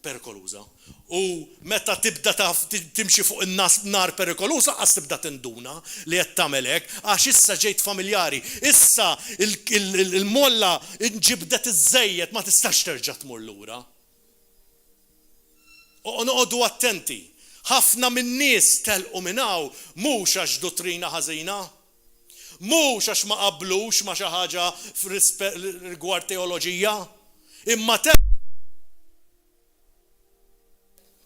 perikoluża. U meta tibda taf timxi fuq in-nar perikoluż lanqas tibda tinduna li qed tagħmel hekk għax issa ġejt familjari. Issa il-molla nġibdet iżżejjed ma tistax terġa' tmur lura. Oqogħdu attenti. Ħafna min-nies telqu minn hawn mhux għax duttrina ħażina. Mhux għax ma qablux ma' xi ħaġa rigward teoloġija, imma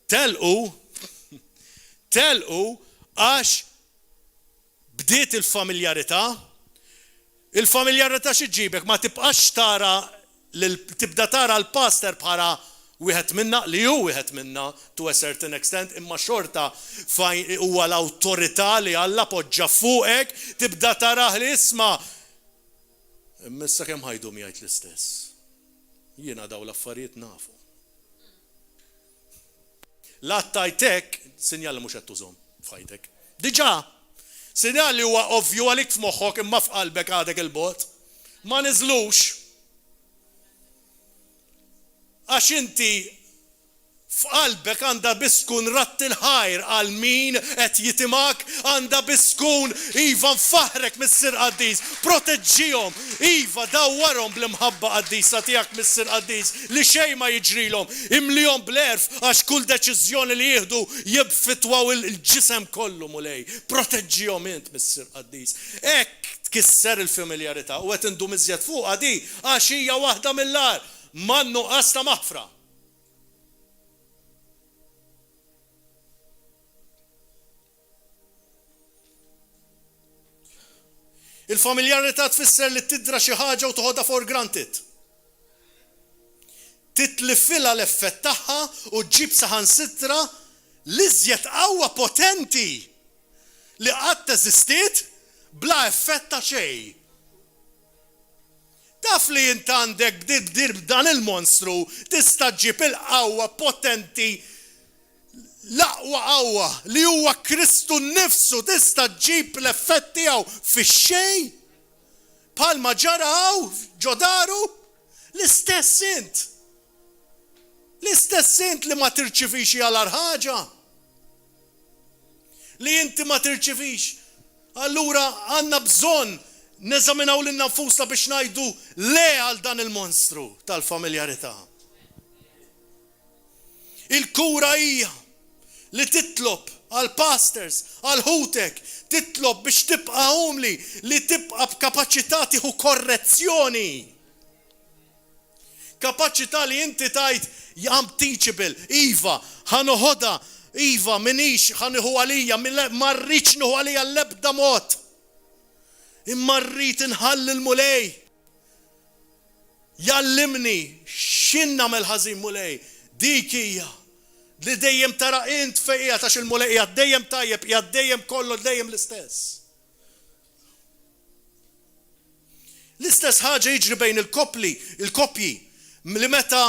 telqu telqu għax bdiet il-familjarità. Il-familjarità xi ġġibek? Ma tibqax tara tibda tara l-pastor bħala wieħed minna, li hu wieħed minna to a certain extent, imma xorta huwa l-awtorità li Alla poġġa fuqek, tibda tarah li isma' imma issa kemm ħa jdum jgħid l-istess. Jiena dawn l-affarijiet nafu. La tgħid hekk, sinjal li mhux qed tużhom f'ħajtek. Diġà! Sinjal li huwa ovvju għalik f'moħħok imma f'qalbek għadek 'il bogħod. Ma niżlux. Għax inti f'qalbek għandha biss tkun radd il-ħajr għal min qed jitimgħek, għandha biss tkun, iva nfaħħrek Missier Qaddis, proteġġihom, iva dawwarhom bl-imħabba qaddisa tiegħek Missier Qaddis, li xejn ma jiġrilhom, imlihom bl-għerf għax kull deċiżjoni li jieħdu jeffettwaw il-ġisem kollu, Mulej. Proteġġihom int, Missier Qaddis. Hekk tkisser il-familjarità u qed indum iżjed fuqha di għax hija waħda mill-agħar man-nuqqas ta' maħfra. Il-familjarità tfisser li tidra xi ħaġa u toħodha for granted. Titlifilha l-effett tagħha u ġġib saħansitra l-iżjed qawwa potenti li qatt eżistiet bla effett ta' xejn. Taf li int għandek b'dan il-monstru tista' ġġib il-qawwa potenti L-aqwa qawwa, li huwa Kristu nnifsu, tista' ġġib l-effett tiegħu fix-xejn, bħalma ġara hawn ġo daru, l-istess int. L-istess int li ma tirċivix hija l-agħar ħaġa. Li inti ma tirċivix. Allura għandna bżonn neżaminaw lilna nfusna biex ngħidu le għal dan il-monstru tal-familjarità. Il-kura hija li titlob għall-pastors, għal ħutek, titlob biex tibqa' umli, li tibqa' b'kapaċità tieħu korrezzjoni. Kapaċità li inti tgħid I'm teachable, iva, ħa noħodha, iva, m'iniex ħa nieħu għalija, ma rridx nieħu għalija l-ebda mod. Imma rrid inħalli l-Mulej. Jgħallimni x'jien nagħmel ħażin Mulej. Dik hija li dejjem tara int fejn qiegħed għax il-Mulej qiegħed dejjem tajjeb, qiegħed dejjem kollu dejjem l-istess. L-istess ħaġa jiġri bejn il-koppli, il-koppji li meta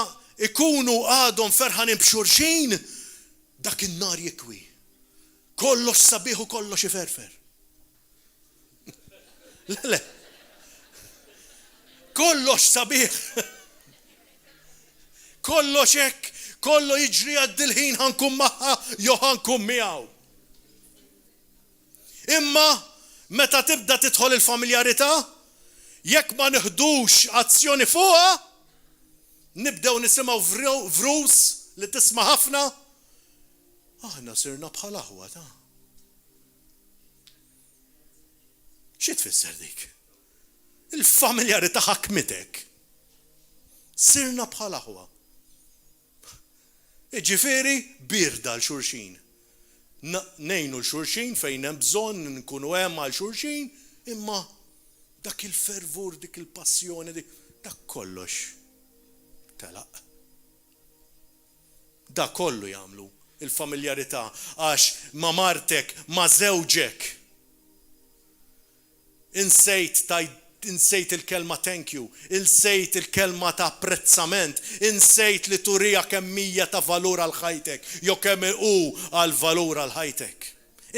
ikunu għadhom ferħanin b'xulxin, dak in-nar jikwi. Kollox sabiħ u kollox iferfer. Le, le. Kollox sabiħ. Kollox hekk, kollu jiġri għaddi l-ħin ħa nkun magħha jew ħa nkun miegħu. Imma meta tibda tidħol il-familjarità, jekk ma nieħdux azzjoni fuqha, nibdew nisimgħu vrus li tisma' ħafna, aħna sirna bħal aħwa ta'. Xi tfisser dik? Il-familjarità ħakmitek. Sirna bħal aħwa. Jiġifieri bierda għal xulxin. Ngħinu 'l xulxin fejn hemm bżonn, nkunu hemm għal xulxin, imma dak il-fervur, dik il-passjoni, dak kollox telaq. Dak kollu jagħmlu il-familjarità għax ma' martek, ma' żewġek. Insejt tgħid insejt il-kelma thank you, insejt il-kelma ta' apprezzament, insejt li turiha kemm hija ta' valur għal ħajtek jew kemm hu għal valur għal ħajtek.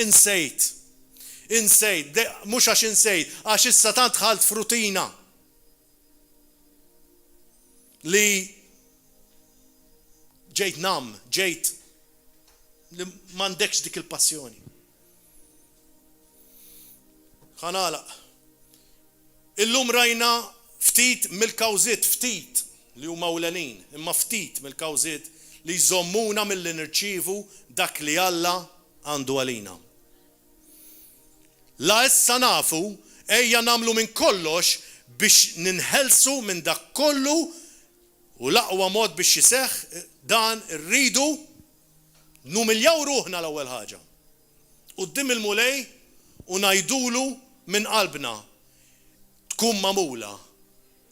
Insejt. Insejt. Mhux għax insejt, għax issa tant dħalt f'rutina li ġejt numb, ġejt li m'għandekx dik il-passjoni. Ħa nagħlaq. Illum rajna ftit mill-kawżiet, ftit li huma ewlenin, imma ftit mill-kawżiet li jżommuna milli nirċievu dak li Alla għandu għalina. La issa nafu, ejja nagħmlu minn kollox biex ninħelsu minn dak kollu u l-aqwa mod biex iseħħ dan irridu Numiljaw ruħna l-ewwel ħaġa quddiem il-Mulej u ngħidulu minn qalbna, Tkun magħmula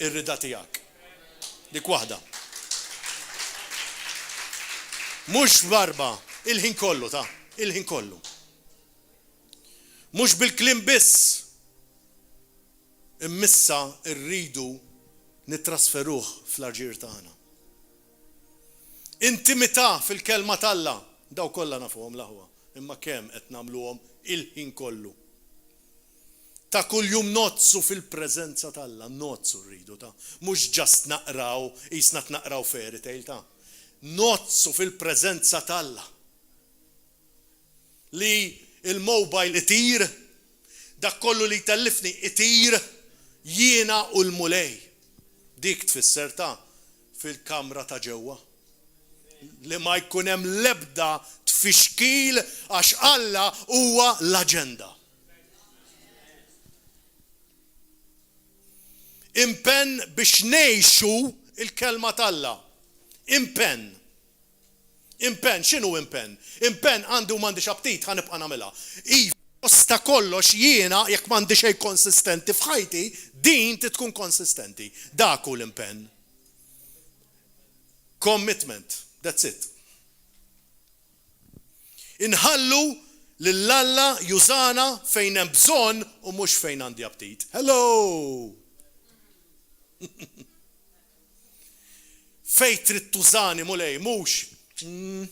r-rieda tiegħek. Dik waħda. Mhux darba, il-ħin kollu ta, il-ħin kollu. Mhux bil-kliem biss, imma issa rridu nittrasferuh fl-aġir tagħna. Intimità fil-Kelma t'Alla. Dawn kollha nafuhom l-aħwa, imma kemm qed nagħmluhom il-ħin kollu? Ta' kuljum ngħoddsu fil-preżenza t'Alla, ngħoddsu rridu ta', mhux just naqraw, qisna qed naqraw fairy tale ta'. Ngħoddsu fil-preżenza t'Alla. Li l-mobile itir, dak kollu li jtellifni itir, jiena u l-Mulej. Dik tfisser ta' fil-kamra ta' ġewwa. Li ma jkun hemm l-ebda tfixkil għax Alla huwa l-aġenda. Impenn biex ngħixu l-Kelma t'Alla. Impenn. Impenn, x'inhu impenn? Impenn għandi u m'għandix aptit ħa nibqa' nagħmilha. Iva, kosta kollox jiena jekk m'għandi xejn konsistenti f'ħajti, din trid tkun konsistenti. Dak hu l-impenn. Commitment, that's it. Inħallu lil Alla jużana fejn hemm bżonn u mhux fejn għandi aptit. Hello! Fejn trid tużani, Mulej, mhux, mm,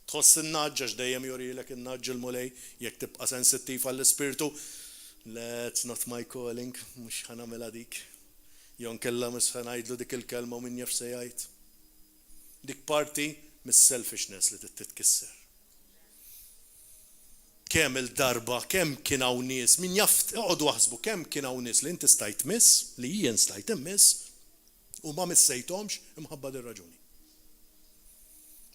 tħoss in-nagħaġ għax dejjem jurilek in-nagħaġ il-Mulej, jekk tibqa' sensittiv għall-Ispirtu, le, it's not my calling, mhux ħa nagħmilha dik. Jew inkella mhux ħa ngħidlu dik il-kelma u min jaf x'se jgħid. Dik parti mis-selfishness li trid titkisser. Kemm il-darba, kemm kien hawn nies, min jaf, oqogħdu aħsbu kemm kien hawn nies li inti stajt tmiss, li jien stajt immiss, u ma missejthomx imħabba dir-raġuni.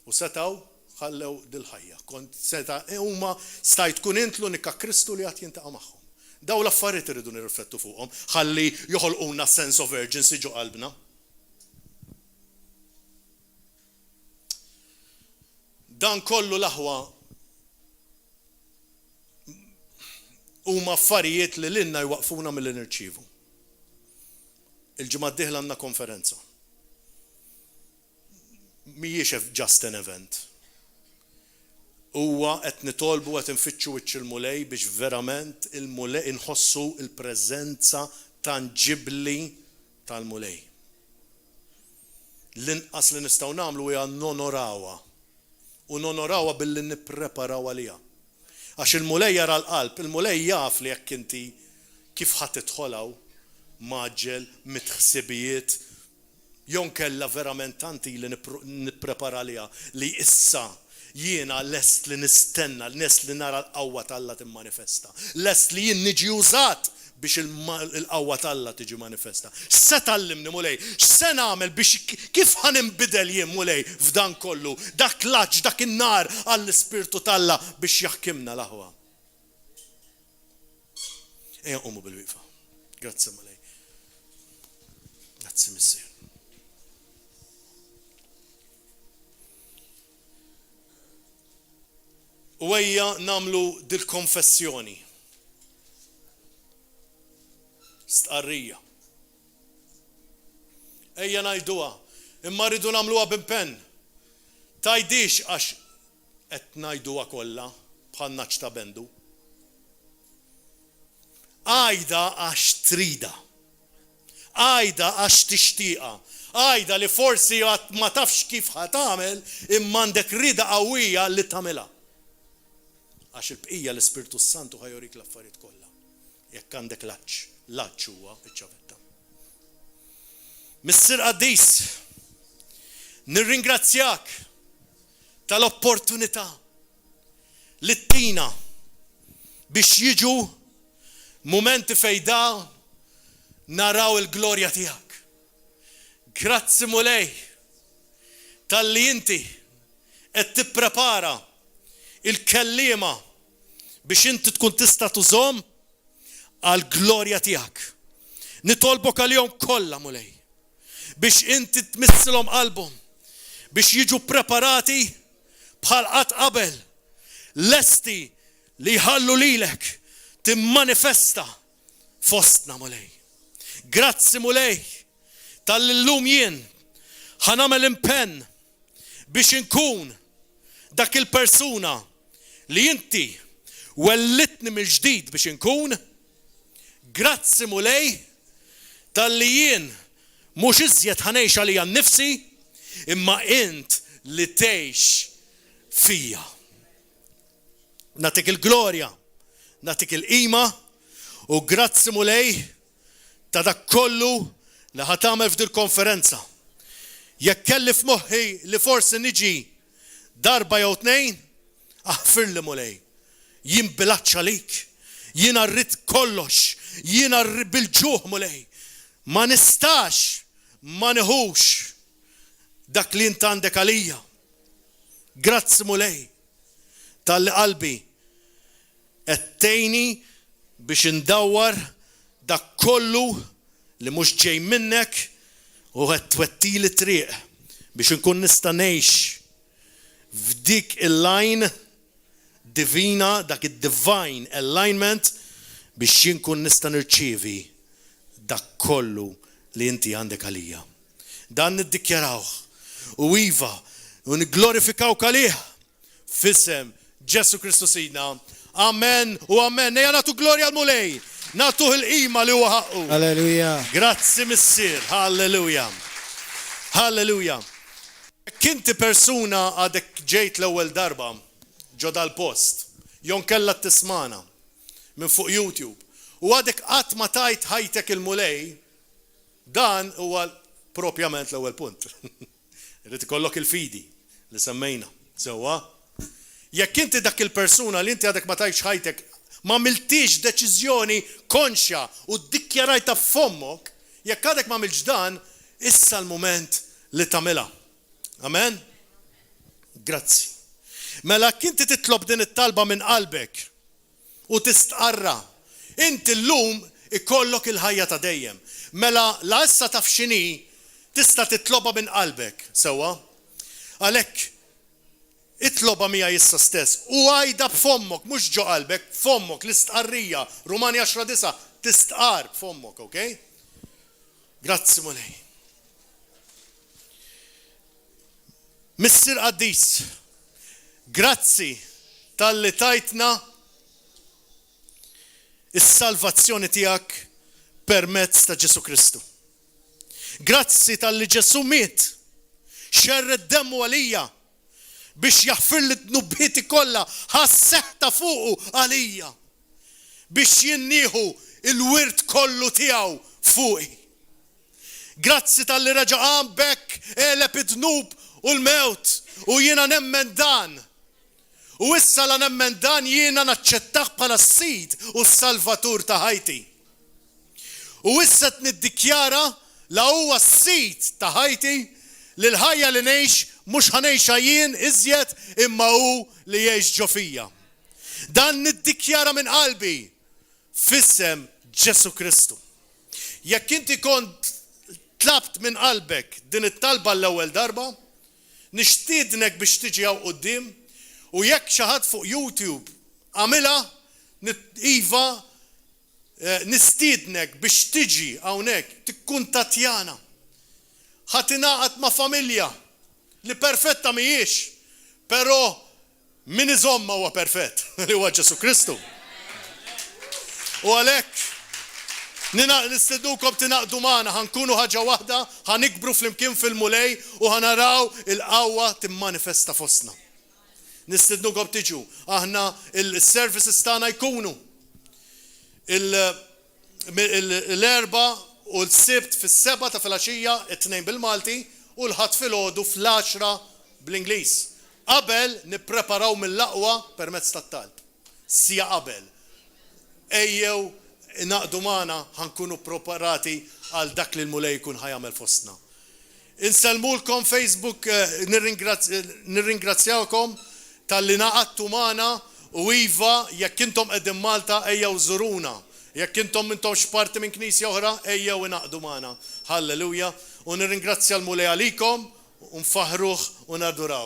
U setgħu ħallew dil-ħajja. Kont seta' huma stajt tkun int l-unika Kristu li għad jintaqa' magħhom. Dawn l-affarijiet irridu nirriflettu fuqhom ħalli joħolqulna sense of urgency ġo qalbna. Dan kollu l-aħwa huma affarijiet li lilna jwaqqfuna milli nirċievu. Il-ġimgħa d-dieħla għandna konferenza. Mhijiex just an event. Huwa qed nitolbu qed infittxu wiċċ il-Mulej biex verament il-Mulej inħossu l-preżenza tanġibbli tal-Mulej. L-inqas li nistgħu nagħmlu hija nonorawha. U nonorawha billi nippreparaw għaliha. Għax il-Mulej jara l-qalb, il-Mulej jaf li jekk inti kif ħa tidħol hawn, mgħaġġel, mit-ħsibijiet, jew inkella verament tant ili nipprepara għaliha li issa jiena lest li nistenna, lest li nara l-qawwa t'Alla timmanifesta, lest li jien niġi użat biex il-qawwa t'Alla tiġi manifesta. X'se tgħallimni, Mulej? X'se nagħmel biex kif ħa ninbidel jien, Mulej, f'dan kollu? Dak l-għatx, dak in-nar għall-Ispirtu t'Alla biex jaħkimna l-aħwa. Ejja nqumu bil-wieqfa. Grazzi Mulej. Grazzi Missier. U ejja nagħmlu dil-konfessjoni. Stqarrija. Ejja ngħiduha, imma rridu nagħmluha b'impenn. Tgħidhiex għax qed ngħiduha kollha bħan-nagħaġ ta' Bendu. Għidha għax tridha. Għidha għax tixtieqha. Għidha li forsi għad ma tafx kif ħa tagħmel imma għandek rieda qawwija li tagħmilha. Għax il-bqija l-Ispirtu s-Santu ħa jurik l-affarijiet kollha. Jekk għandek l-għatx, l-għatx huwa ċ-ċavetta. Missier Qaddis, nirringrazzjak tal-opportunità li ttina biex jiġu mumenti fejn dawn naraw il-glorja tiegħek. Grazzi Mulej talli inti qed tipprepara il-kelliema biex inti tkun tista' tużhom għall-glorja tiegħek. Nitolbok għalihom kollha, Mulej, biex inti tmissilhom qalbhom biex jiġu preparati bħal qatt qabel, lesti li jħallu lilek timmanifesta fostna, Mulej. Grazzi, Mulej, talli llum jien ħa nagħmel impenn biex inkun dak il-persuna li inti wellidtni mill-ġdid biex inkun. Grazzi, Mulej, talli jien mhux iżjed ħa ngħix għalija nnifsi, imma int li tgħix fija. Nagħtik il-glorja, nagħtik il-qima u grazzi Mulej ta' dak kollu li ħa tagħmel f'dil-konferenza. Jekk kelli f'moħħi li forsi niġi darba jew tnejn, aħfirli Mulej. Jien bil-għatx għalik. Jiena rrid kollox. Jiena bil-ġuħ Mulej. Ma nistax ma niħux dak li int għandek għalija. Grazzi Mulej talli qalbi qed tgħinni biex indawwar dak kollu li mhux ġej minnek u qed twettili t-triq biex inkun nista' ngħix f'dik il-line divina, dak id-divine alignment biex jien nkun nista' nirċievi dak kollu li inti għandek għalija. Dan niddikjarawh u iva, u nigglorifikawk għalih f'isem Ġesù Kristu Sidna. Amen u amen. Ejja nagħtu glorja l-Mulej. Nagħtuh il-qima li huwa ħaqqu. Alleluja. Grazzi Missier. Halleluja. Halleluja. Jekk inti persuna għadek ġejt l-ewwel darba ġo dal-post, jew nkella tismagħna minn fuq YouTube, u għadek qatt ma tajt ħajtek il-Mulej, dan huwa propjament l-ewwel punt. Irid ikollok il-fidi li semmejna. Sewwa? Jekk inti dak il-persuna li inti għadek ma tajtx ħajtek, m'għamiltiex deċiżjoni konxja u ddikjarajtha f'fommok, jekk għadek m'għamiltx dan, issa l-mument li tagħmilha. Amen? Grazzi. Mela jekk inti titlob din it-talba minn qalbek, u tistqarrha. Inti llum ikollok il-ħajja ta' dejjem. Mela la issa taf x'inhi, tista' titlobha minn qalbek, sewwa? Għalhekk, itlobha miegħi issa stess u għidha b'fommok, mhux ġo qalbek, b'fommok, l-istqarrija, Rumani 10:9, tistqarr b'fommok, ok? Grazzi Mulej. Missier Qaddis, grazzi talli tajtna is-salvazzjoni tiegħek permezz ta' Ġesù Kristu. Grazzi talli Ġesù miet, xerred demmu għalija biex jaħfirli dnubieti kollha, ħa s-seħta fuqu għalija biex jien nieħu l-wirt kollu tiegħu fuqi. Grazzi talli reġa' qam b'hekk għeleb id-dnub u l-mewt u jiena nemmen dan. U issa la nemmen dan jiena naċċettah bħala s-Sid u s-Salvatur ta' ħajti. U issa qed niddikjara la huwa s-Sid ta' ħajti li l-ħajja li ngħix mhux ħa ngħixha jien iżjed imma hu li jgħix ġo fija. Dan niddikjara minn qalbi. F'isem Ġesù Kristu. Jekk inti kont tlabt minn qalbek din it-talba l-ewwel darba, nistiednek biex tiġi hawn quddiem u jekk xi ħadd fuq YouTube għamilha, iva, nistiednek biex tiġi hawnhekk tikkuntattjana. Ħa tingħaqad ma' familja li perfetta mhijiex, però min iżommha huwa perfett, li huwa Ġesù Kristu. U għalhekk nistednukom tingħaqdu magħna, ħa nkunu ħaġa waħda, ħa nikbru flimkien fil-Mulej u ħa naraw il-qawwa timmanifesta fostna. Nistednukom tiġu, aħna il-services tagħna jkunu l-Erbgħa u l-Sibt fis-7 ta' filgħaxija, it-Tnejn bil-Malti u l-Ħadd filgħodu fl-10 bl-Ingliż. Qabel nippreparaw mill-aqwa permezz tat-talb. Siegħa qabel. Ejjew ingħaqdu magħna ħa nkunu preparati għal dak li l-Mulej jkun ħa jagħmel fostna. Insellmulkom Facebook, nirringrazzjawkom talli ngħaqadtu magħna u iva jekk intom qegħdin Malta ejjew żuruna. Jekk intom m'intomx parti minn knisja oħra ejjew ingħaqdu magħna. Hallelujah. U nirringrazzja l-Mulej għalikom u nfaħħruh u nadurawh.